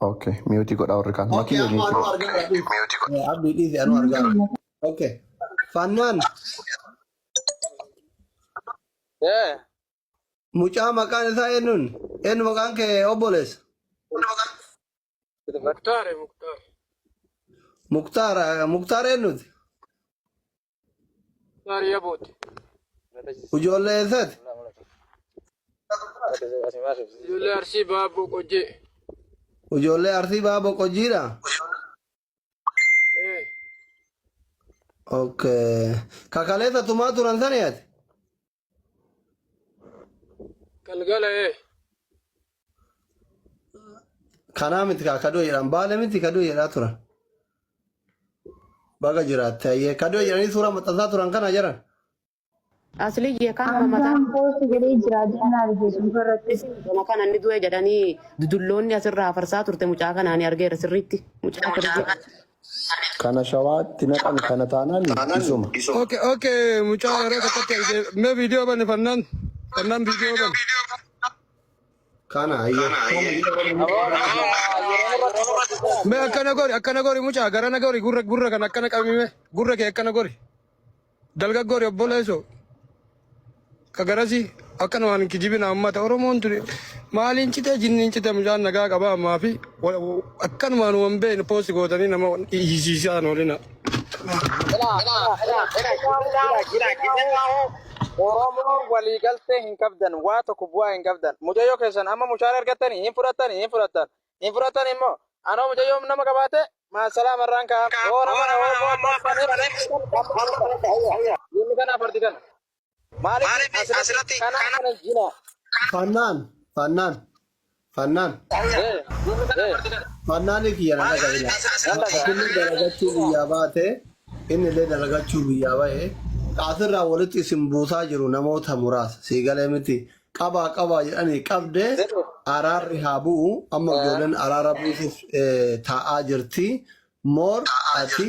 Okay, mute godhaa warri kaan. Okay, Makii amma mute anuu godhi. argaa dhiisi. Abdii dhiisi anuu argaa. Okay. Fannaan Eh, mucaa maqaan isaa eenyuun? Eenyu maqaan kee obboleessa? Muktaar, Muktaar. Muktaar Muktaar eenyuti? Muktaar Yabooti. Ijoollee eessaati? Ijoollee Arsii Bahaa Boqojjee. Ijoollee Arsii Bahaa Boqojjiidha? Eh, Okay. Kakaleessa tumaa turan sani ati? Galgala ee. Kanaa miti kaa kadoo jedhan baale miti kadoo jedhaa turan. Baga jiraatte ayyee kadoo jedhanii suuraa maxxansaa turan kana jedhan. Asliyyee kanuma mataa Hamzaan poosti godhee jira jennaan feesbuuka irratti. Nama kana inni du'e jedhanii dudulloonni asirraa farsaa turte mucaa kanaa ni argeera sirriitti. Mucaa akkasii. Kana shawaatti naqan kana taanaan isuma. Okay, okay, mucaa yeroo tokkotti argee mee viidiyoo bani fannaan fannaan viidiyoo bani. Kana ayyee. Mee akkana gori akkana gori mucaa garana gori gurra gurra kan akkana qabime gurra kee akkana gori. Dalga gori obboleeso. Ka garasi akkana waan hin kijibina ummata Oromoon tuni maaliin citee jinniin cite mucaan nagaa qaba ammaa fi akkanumaan waan beekne poosti gootanii nama iyyisiisaan oolina. Oromoon waliigaltee hin qabdan waa tokko bu'aa hin qabdan mucayyoo keessan amma mushaara argattanii hin fudhattanii hin fudhattan hin fudhattan immoo anoo mucayyoo nama qabaate maasalaama irraan ka'a hoo nama hoo kana fardi kana maaliif asirratti kana kana jina Fannaan fannaan fannaan fannaanii kiyya na dhaga'ina. Atillee dalagachuu biyyaa baate inni illee dalagachuu biyyaa ba'e asirraa walitti isin buusaa jiru namoota muraasa sii galee miti qabaa qabaa jedhanii qabde araarri haa bu'u amma ijoolleen araara buusuuf taa'aa jirti moor ati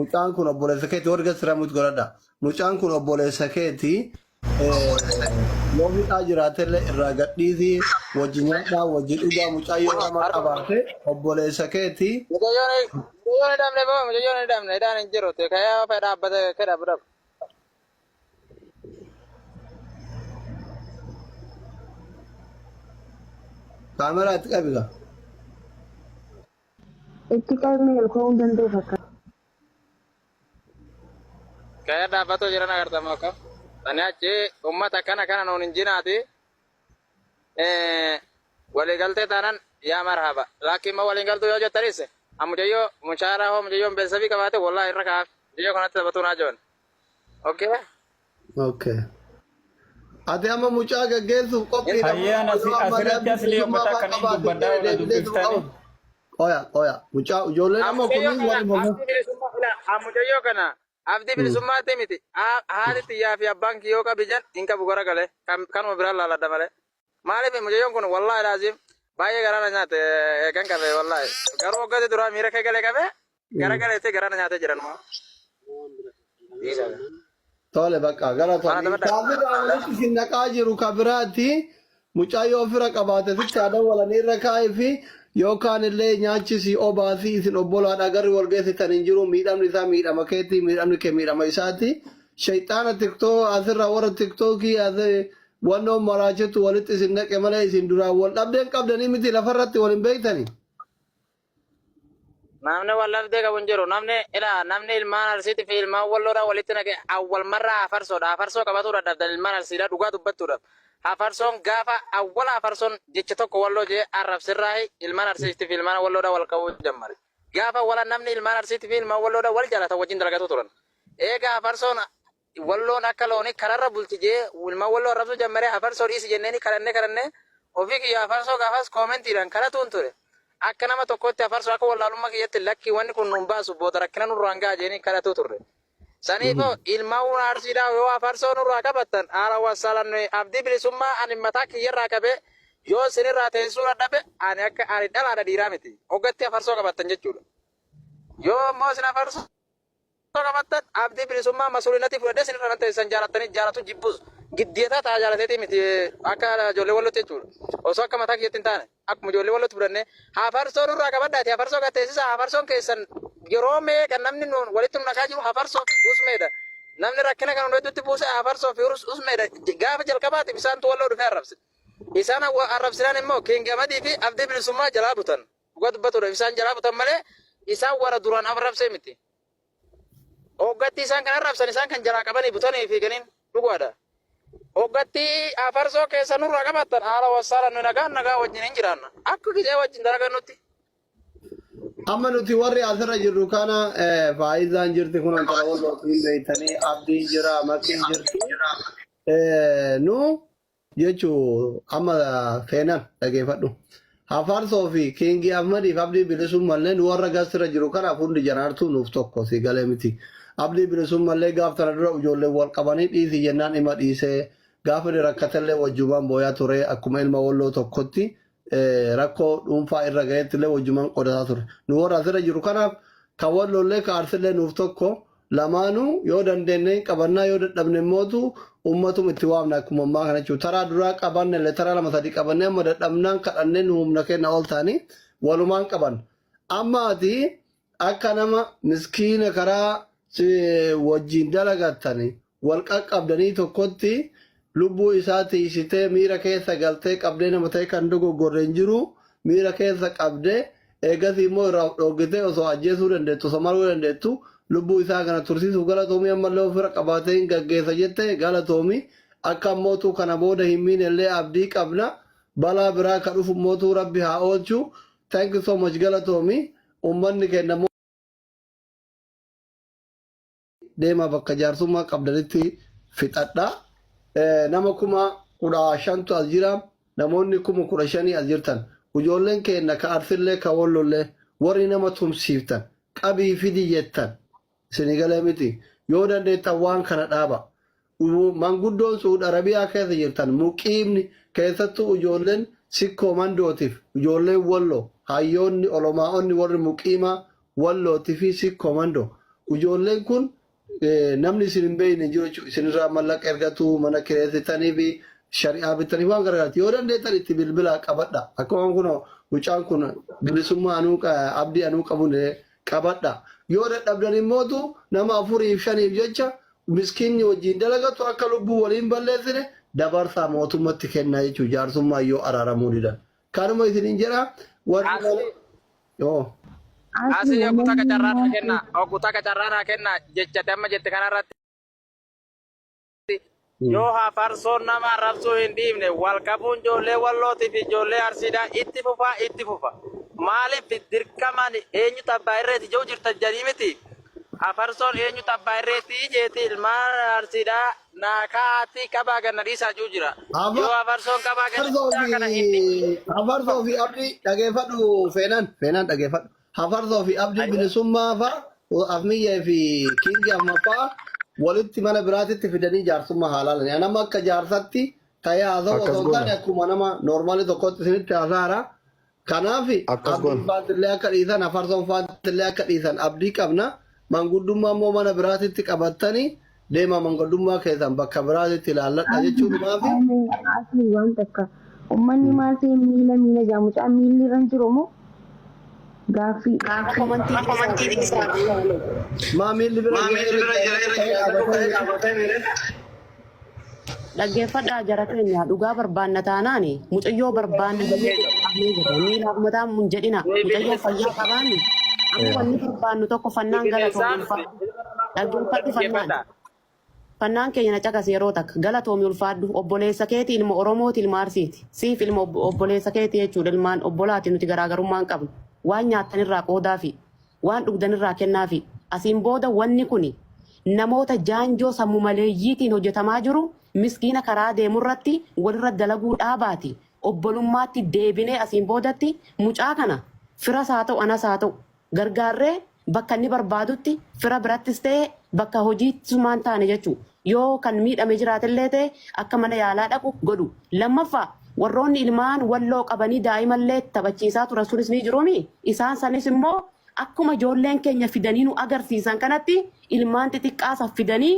mucaan kun obboleessa keeti warri gadi sirraa godhadha mucaan kun obboleessa keeti yoo hidhaa jiraatellee irraa gadhiisi wajji nyaadhaa wajji dhugaa mucaa yoo nama qabaate obboleessa keeti Mucayyoon mucayyoon hidhamne boo mucayyoon hidhamne hidhaan hin jiru kayaa fedha dhaabbate fedha dhabu. Kaameraa itti qabi gaa. Itti qabamee ol ka'uu hin danda'u fakkaata. Kaya dhaabbatoo jiran agartama akka. Sani achi ummata kana kana nuun hin jinaati. Waliigaltee taanan yaa marhaba. Laakiin ma waliin galtuu yoo jettanis mucayyoo mushaaraa hoo mucayyoon beesabii qabaate wallahi irra kaaf. Mucayyoo kanatti taphatuu naa joon. Okay. Okay. Ati amma mucaa gaggeessuuf qophiidha moo Hayyaan yoo ammallee asirratti abdii asli bilisummaa ummata fa'aa akkamiin qabaate dubbadhaa illee oola deebitee suma dubbiftani. qabu. Qoya qoya mucaa ijoolleen amma Mucayyoo kunniin kana warri mormu. abdii bilisummaa ila mucayyoo kana abdii bilisummaatti miti haati tiyyaa fi abbaan kiyyoo qabi jan hin qabu gara galee kanuma biraan laaladha malee. Maaliif mucayyoon kun wallaahi laazim baay'ee garaa na nyaate kan qabe wallaahi garuu waggoota duraa miira kee galee qabe gara galeettee garaa na nyaatee jiran moo. Tole bakka Mana galatoomi. taphadha. Kaafirraa walitti isin naqaa jiru kabiraati. Mucayyoo fira qabaate sitti haa dawwalanii irra kaa'ee fi yookaan illee nyaachisi obaasi isin obbolaadha garri wal geessitan hin jiru miidhamni isaa miidhama keetii miidhamni kee miidhama isaati. Shayxaana tiktoo asirraa warra tiktookii as wannoo maraachetu walitti isin naqe malee isin duraan wal dhabdeen qabdanii miti lafarratti wal hin beektanii. Namni wal dhabdee qabu hin jiru. Namni ilaa namni ilmaan Arsiitii fi ilmaan Walloodhaa walitti naqe awwal marraa hafarsoodha. Hafarsoo qabatuu dadhabdan ilmaan Arsiidhaa dhugaa dubbachuudhaaf. Hafarsoon gaafa awwala hafarsoon jecha tokko Walloo jee arrabsirraahi ilmaan Arsiitii fi ilmaan Walloodhaa wal qabuu jammare. Gaafa awwala namni ilmaan Arsiitii fi ilmaan Walloodhaa wal jaalatan wajjin dalagatuu turan. Eega hafarsoon Walloon akka loonii kararra bulti jee ilmaan walloo arrabsuu jammaree hafarsoo dhiisi jenneeni kadhannee kadhannee ofii kiyya hafarsoo gaafas koomentiidhaan kadhatuun ture. Akka nama tokkootti hafarsoo akka wallaalummaa kiyyatti lakkii wanni kun nun baasu booda rakkina nurraan ga'a jeeni kadhatuu turre. Saniifoo ilmaan Arsiidhaa yoo hafarsoo nurraa qabattan haala wassaalan abdii bilisummaa ani mataa kiyyarraa qabee yoo isinirraa teessuu dadhabe ani akka ani dhalaadha dhiiraa miti. Hoggatti hafarsoo qabattan jechuudha. Yoo immoo isin hafarsoo qabattan abdii bilisummaa masuulinatti fudhadhee isin irra nan teessisan jaalattanii jaalatu jibbus Giddeetaa ta'a jaalateetii miti akka ijoollee wallootti jechuudha. Osoo akka mataa kiyyatti hin taane akkuma ijoollee wallootti fudhannee hafarsoo nurraa qabadhaati hafarsoo gatteessisa hafarsoon keessan yeroo meeqa namni nuun walitti nu naqaa jiru hafarsoo fi usmeedha. Namni rakkina kana nu hedduutti buuse hafarsoo fi usmeedha. Gaafa jalqabaatiif isaantu walloo dhufee arrabse. Isaan arrabsinaan immoo King Ahmadii fi Abdii Bilisummaa jalaa butan. Dhugaa dubbatuudhaaf isaan jalaa butan malee isaan warra duraan arrabsee miti. Hoggatti isaan kan arrabsan isaan kan jalaa qabanii butanii fiiganiin dhugaadha. Hoggatti afarsoo keessa nurraa qabattan haala wassaala nu nagaan nagaa wajjin hin jiraanna. Akka gizee wajjin dalagannutti. Amma nuti warri asirra jirru kana faayizaan jirti kun intala wallootiin beektanii abdiin jira makiin jirti. Nu Jechu amma feenan dhageefadhu. Hafarsoo fi Kiingi Ahmadiif Abdii Bilisummallee nu warra gastirra jiru kanaaf hundi janaartuu nuuf tokko si galee miti. Abdii Bilisummallee gaaf tana dura ijoolleen wal qabanii dhiisi jennaan ima dhiisee gaafa inni rakkatellee wajjumaan booyaa ture akkuma ilma walloo tokkotti rakkoo dhuunfaa irra gaheettillee wajjumaan qodataa ture. Nu warra asirra jiru kanaaf kan walloollee ka arsillee nuuf tokko Lamaanuu yoo dandeenne hin qabannaa yoo dadhabne immootu ummatuma itti waamna akkuma ammaa kana jechuudha. Taraa duraa qabanne illee taraa lama sadii qabannee amma dadhabnaan kadhannee nu humna keenya ol ta'anii walumaan qaban. Amma ati akka nama miskiina karaa si wajjin dalagattani wal qaqqabdanii tokkotti lubbuu isaa tiisitee miira keessa galtee qabdee nama ta'e kan dogoggorre hin jiru miira keessa qabdee eegasii immoo irraa of dhooggitee osoo ajjeesuu dandeettu osoo maal godhuu dandeettu lubbuu isaa kana tursiisuuf galatoomii ammallee ofirra qabaatee hin gaggeessa jette galatoomi akka ammootuu kana booda hin miine illee abdii qabna balaa biraa ka dhufu immootuu rabbi haa oolchu thank you so much galatoomi ummanni keenya deemaa bakka jaarsummaa qabdanitti fixadha. Nama 15,000tu as jira. Namoonni 15,000 as jirtan. Ijoolleen keenya ka Arsillee ka Wollollee warri nama tumsiiftan qabii fidi jettan isinii galee miti. Yoo dandeettan waan kana dhaaba. Manguddoon Su'ud Arabiyaa keessa jirtan muqiimni keessattuu ijoolleen Sikkoo Mandootiif ijoolleen Wolloo hayyoonni olomaa'onni warri muqiimaa Wallooti fi Sikkoo Mandoo. Ijoolleen kun namni isin hin beekne hin jiru jechuudha. Isinirraa mallaqa ergatu, mana kireessitanii fi shari'aa bitanii waan garagaraati. Yoo dandeettan itti bilbilaa qabadha. Akkuma kun mucaan kun bilisummaa anuu abdii anuu qabuun qabadha. Yoo dadhabdan immootu nama afuriif shaniif jecha miskiinni wajjin dalagatu akka lubbuu waliin balleessine dabarsaa mootummatti kennaa jechuudha. Jaarsummaa yoo araaramuu didan. Kanuma isinin jedha warri Asli yoo. Asli oggu takka carraa naa kenna oggu takka carraa naa kenna jechate amma jette kanarratti yoo hafarsoon nama arrabsuu hin dhiifne wal qabuun ijoollee wallootii fi ijoollee arsiidhaa itti fufaa itti fufa. Maaliif dirqamaan eenyutu abbaa irreeti jedhu jirtan jedhanii miti. Hafarsoon eenyutu abbaa irreeti jeeti ilmaan arsiidhaa Naa ka'aatii qabaa ganna dhiisaa jiru jira. Yoo afarsoon qabaa ganna Hafarsoo dhiisaa kana fi hin dhiisu. hafarsoo fi abdii dhageeffadhu feenan feenan dhageeffadhu. Hafarsoo fi abdii bilisummaa fa'a afmiyyee fi kiingi amma fa'a walitti mana biraatitti fidanii jaarsummaa haa laalani. Ani amma akka jaarsatti ta'ee haasa'u Akkas osoo hin taane goona. akkuma nama noormaalii tokkotti isinitti haasa'aara. Kanaaf Akkas abdiin goona. faantillee akka dhiisan afarsoon faantillee akka dhiisan abdii qabna. Manguddummaa immoo mana biraatitti qabattanii deemaa manguddummaa keessan bakka biraatitti ilaalladha jechuudhumaafi. Asli waan takka ummanni maal ta'e miila miila jaa mucaan miilli irra hin jiru moo gaaffii. Komantii dhiisaa. Maa miilli bira jira irra jira ta'ee dhaabatee. Dhaggeeffadhaa jara keenya dhugaa barbaanna taanaan mucayyoo barbaanna jennee dhaabnee jirra. Miilaaf mataa hin jedhina. Mucayyoo fayyaa qabaanni amma wanni barbaannu tokko fannaan galatoomi ulfaadhu. Dhaggeeffadhu fannaan. Fannaan keenya na caqasi yeroo takka galatoomi ulfaadhu obboleessa keeti ilma Oromooti ilma Arsiiti. Siif ilma obboleessa keeti jechuudha ilmaan obbolaati nuti garaagarummaa hin qabnu. Waan nyaattanirraa qoodaafi. Waan dhugdanirraa kennaafi. Asiin booda wanni kuni namoota jaanjoo sammu maleeyyiitiin hojjetamaa jiru miskiina karaa deemurratti walirra dalaguu dhaabaati obbolummaatti deebinee asiin boodatti mucaa kana firas haa ta'u anas haa ta'u gargaarree bakka inni barbaadutti fira birattis ta'e bakka hojiittumaan taane jechuu yoo kan miidhame jiraatellee ta'e akka mana yaalaa dhaqu godhu. Lammaffaa warroonni ilmaan walloo qabanii daa'imallee taphachiisaa turan sunis ni jiruumi. Isaan sanis immoo akkuma ijoolleen keenya fidanii nu agarsiisan kanatti ilmaan xixiqqaa san fidanii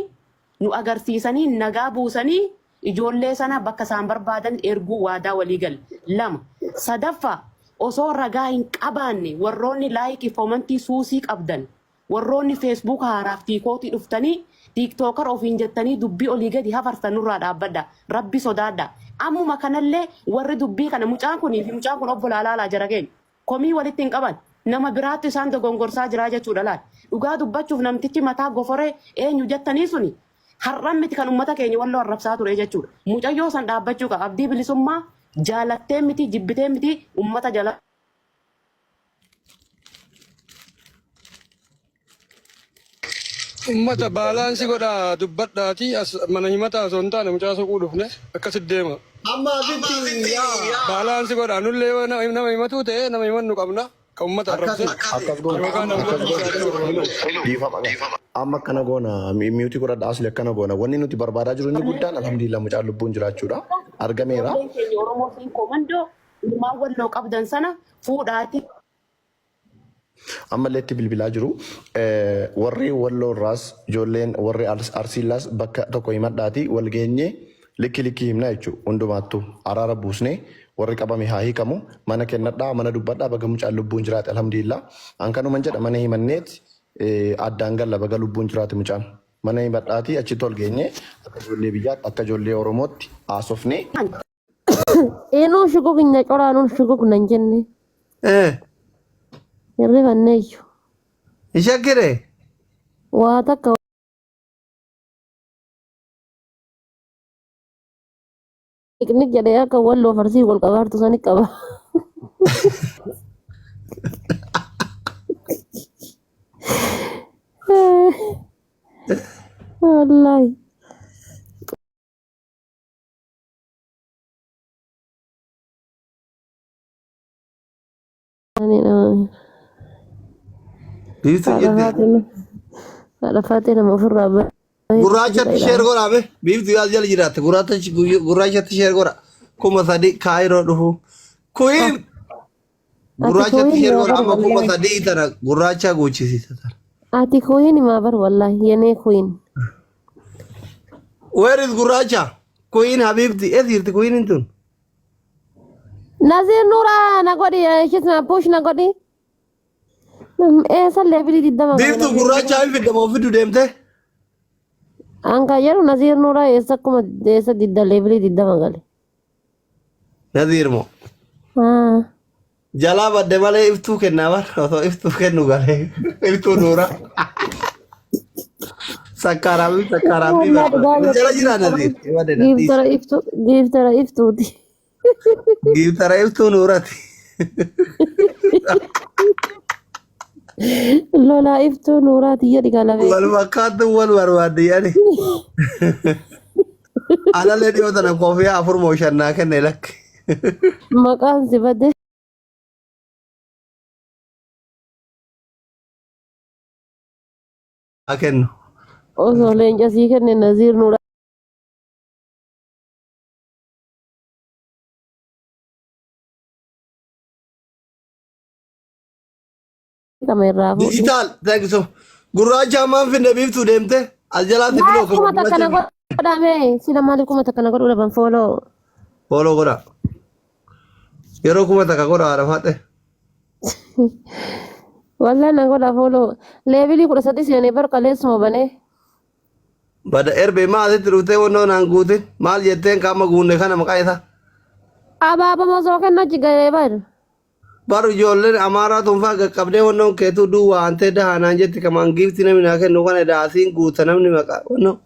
nu agarsiisanii nagaa buusanii Ijoollee sana bakka isaan barbaadan erguu waadaa walii galle. 2, Sadaffaa, osoo ragaa hin qabaanne warroonni like fomantii suusii qabdan warroonni Facebook haaraaf tiikootii dhuftanii tiiktookar ofiin jettanii dubbii olii gadi hafartan nurraa dhaabbadha. Rabbi sodaadha. Ammuma kanallee warri dubbii kana mucaan kunii fi mucaan kun obbolaa laalaa jara keenya. Komii walitti hin qaban. Nama biraattu isaan dogongorsaa jiraa jechuudha laal. Dhugaa dubbachuuf namtichi mataa goforee eenyu jettanii suni har'an miti kan ummata keenya walloo arrabsaa ture jechuudha. Mucayyoo san dhaabbachuu qaba. Abdii bilisummaa jaalattee miti jibbitee miti ummata jala. Ummata baalaansi godhaa dubbadhaati as mana himataa osoo hin taane mucaa soquu dhufne akkasitti deema. Amma asitti yaa Baalaansi godhaa nullee yoo nama himatuu ta'e nama himannu qabna kan ummata arrabse Akkas goona. yookaan ammoo Akkas goona. dhiisaa Hello. Dhiifama. Amma akkana goona. Miyuutii godhadha. Asli akkana goona. Wanni nuti barbaadaa jiru inni guddaan alhamdulillah mucaan lubbuun jiraachuudha. Argameera. Ijoolleen keenya Oromoo fi komandoo ilmaan walloo qabdan sana fuudhaatii Ammallee itti bilbilaa jiru. Warri Walloo irraas ijoolleen warri Arsiillaas bakka tokko himadhaati wal geenyee likki likkii himna jechuudha. Hundumaattuu araara buusnee warri qabame haa hiikamu. Mana kennadhaa mana dubbadhaa baga mucaan lubbuun jiraate alhamdulillah. An kanuman jedha mana himanneet addaan galla baga lubbuun jiraate mucaan. Mana himadhaati achitti wal geenyee akka ijoollee biyyaatti akka ijoollee Oromootti haasofnee. Inuu shugug nya coraanuun shugug nan jenne. Eh, Hin rifanneeyyu. hin shakkine. Waa takka niqniq jedhee akka walloo farsii wal qabaartu sani qaba. Wallaahi. Biiftuu Haadha jette. faaxee haadha faaxee nama ofirraa bahee Gurraachatti sheer godhaa be. Biiftuu yaas jala jiraatte. Gurraacha gurraachatti sheer godha. 3000 kaayiroo dhufu. Kuyin Ati gurraachatti kuyin sheer maa godha. bar Amma kuma wallaahi. sadii tana gurraacha guuchisiisa tana. Ati kuyin maa bar wallaahi yenee kuyin. Where is gurraacha? Kuyin habiibti. Eessa jirti kuyin tun? Naziir Nuuraa na godhi ishis na push na godhi. Eessa leevilii 20 gale Biiftuu Naziir gurraacha Nuuraa. hin fidda moo fiddu deemte? An kan jedhu Naziir Nuuraa eessa akkuma eessa didda leevilii 20 gale. Naziir moo? Ah. Jalaa badde malee iftuu kennaa bar osoo iftuu kennu galee iftuu nuura. Sakkaaraamii sakkaaraamii Wallaa dhugaa barbaade. Jala jiraa Naziir. Badde na dhiisi. Giiftara iftuu giiftara iftuuti. Giiftara iftuu nuurati. Lolaa iftuu nuuraati jedhi kalabee. Wal fakkaattu wal barbaadde yaani. Anallee dhiyoo tana koofiyaa afur moo shan naa kenne lakki. Maqaan si bade. Haa kennu. Osoo leenca sii kenne Naziir Nuuraa. Kama irraa fuudhi. Digital thank you so Gurraacha ammaan finne biiftuu deemte as jalaatti Maal biloo kuma takka na gurraacha godhame sila maaliif kuma takka na godhuu dhaban fooloo. fooloo godha. Yeroo 1000 godha haadha faaxe. Wallah na godha fooloo. Leevilii 13 seenee bar kaleessuma banee. Bada erbe maa asitti dhuftee wannoo naan guutin maal jetteen qaama guunne kana maqaa isaa. Abaabama osoo kennu achi galee bar. Bar ijoolleen Amaaraa tun faa qaqqabdee wannoon keetuu duwwaa aantee dahaa naan jetti kamaan giiftii namni naa kennu kana daasiin guuta namni maqaa wannoo.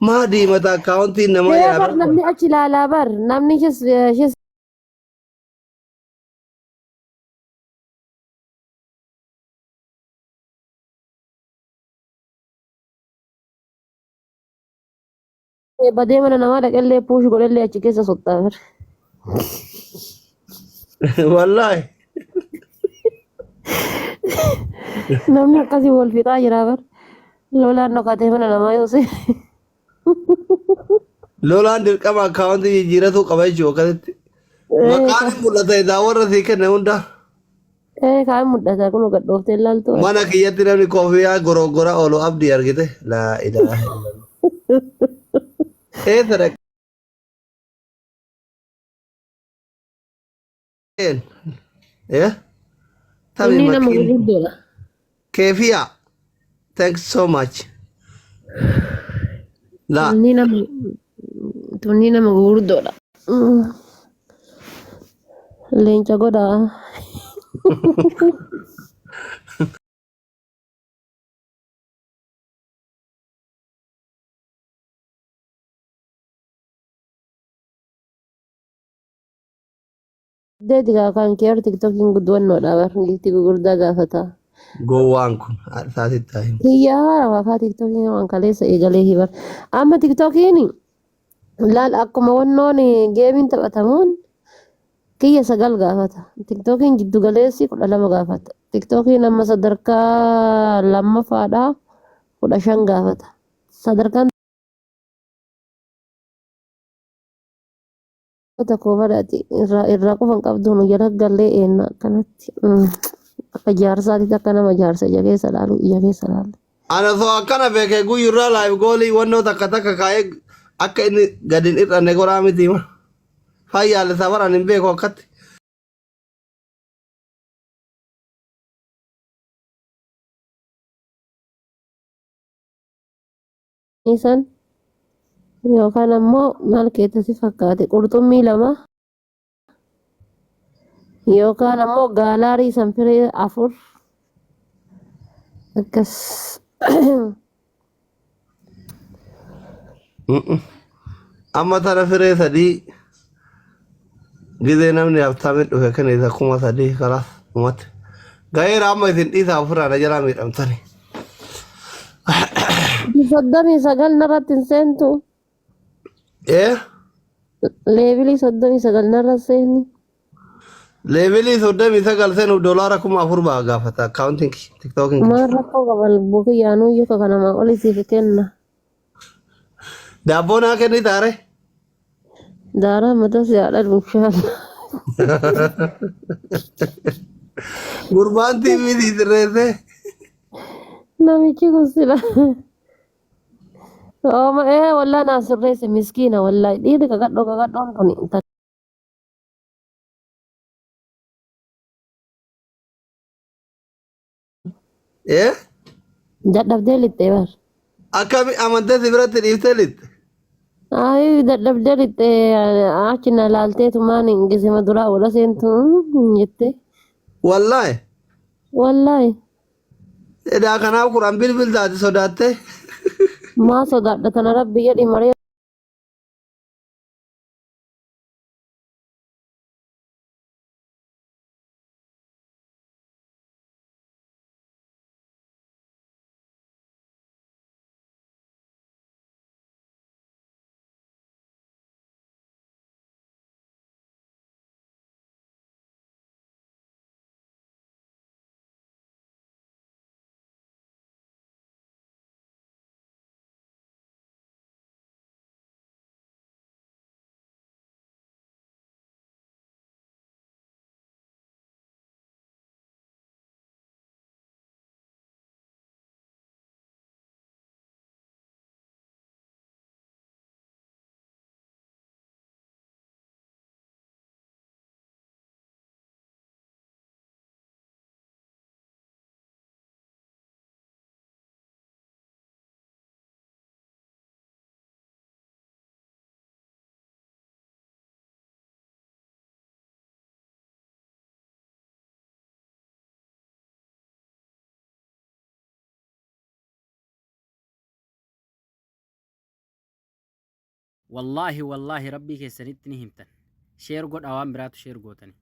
Maa diimata akkaawuntiin namaa Ee jalaa bar bira namni achi ilaalaa bar namni ishis ishis badee mana namaa dhaqellee puush godhellee achi keessa sottaa bar. Wallaahi. Namni akkasii wal fixaa jira bar. Lolaan dhokatee mana namaa yoo seene. Lolaan dirqama akkaawuntii jijjiiratuu qaba jechuudha akkasitti. Maqaan hin mul'ata edaa warra sii kenne hunda. Ee kaan mul'ata kun gad dhooftee ilaaltu. Mana kiyyatti namni koofiyaa gorogora oolu abdii argite. Laa ilaaha illallah. Eessa dhaqe? Eh? Tabi Inni nama makiin. gurguddoodha. Keefiyaa. Thanks so much. Laa. Tunni nama tunni nama gurguddoodha. Leenca godhaa. Deeti gaa kan kee tiktokiin guddannoodha bar giiftii gurguddaa gaafata. Gowwaan kun isaatitti haa himu. Kiyyaa haara tiktokiin waan kaleessa eegalee hibar. Amma tiktokiin laal akkuma wannoon geemiin taphatamuun kiyya 9 gaafata. Tiktokiin jiddu galeessi 12 gaafata. Tiktokiin amma sadarkaa lammaffaadhaa 15 gaafata. Sadarkaan tokko badhaati irraa irraa qofan qabdu nu jala gallee eenna akkanatti. Akka jaarsaatitti akka nama jaarsa ija keessa laalu ija keessa laalu. Ana osoo akkana beekee guyyurraa live goolii wannoo takka takka kaa'ee akka inni gadi hin hir'anne godhaa miti hima. Fayyaalessa baran hin beeku akkatti. Isan yookaan ammoo maal keessa si fakkaate qurxummii 2 yookaan ammoo gaalaarii san firee 4 akkas. Amma tana firee 3 gizee namni habtaamiin dhufe kan isa 3000 kalaas dhumate. Gaheera amma isin dhiisaa ofirraa na jalaa miidhamtani. 39 narratti hin seentu. Ee Leevilii 39 narra seeni. Leevilii 39 seenuuf doolaara 4000 ba'a gaafata akkaawuntiin tiktookiin. Maal rakkoo qaba lubbuu kiyyaanuu iyyuu ka kanamaa oli siif kenna. Daabboo naa kenni taare. Daaraa mataa si haadha inshallah. Gurbaan TV sirreessee. Namichi kun sila. Ooma ee wallaa naa sirreesse miskiina wallaahi dhiirri qaqadhoo qaqadhoon kun Ee dadhabdee lixxee bar. Akkami amantee si biratti dhiiftee lixxe? Ayi dadhabdee lixxee achi na laalteetumaan gisima duraa ola seentu jette. Wallaahi. Wallaahi. Edaa kanaaf quraan bilbil taate sodaattee. Maa sodaadha tana rabbi jedhi maree. Wallaahi wallaahi rabbii keessanitti ni himtan. Share godhaa waan biraatu share gootani.